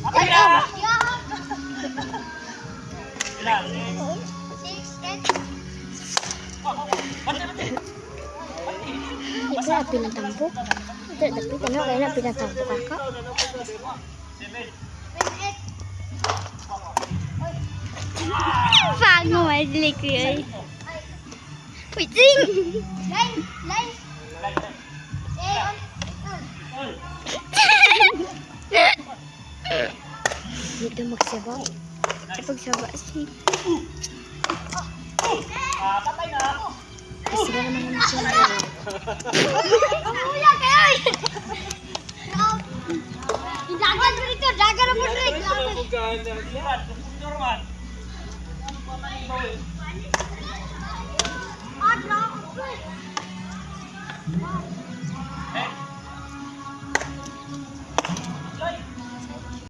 Patay na! Ilan? Six, eight. Bante, bante. Di ko na pinatampo. Ito, dapat ano, kaya na pinatampo ka ka. 7. Seven, eight. Pago, madali ko yun. Wait, sing! Nine, nine. Eight, on. Dito magsaba. Pagsaba si. Ah, patay na. Kasi sila naman naman siya. Kamuya kayo! Dagan mo dito, dagan mo dito. Ilan? Norman. Ah, dragon. 10.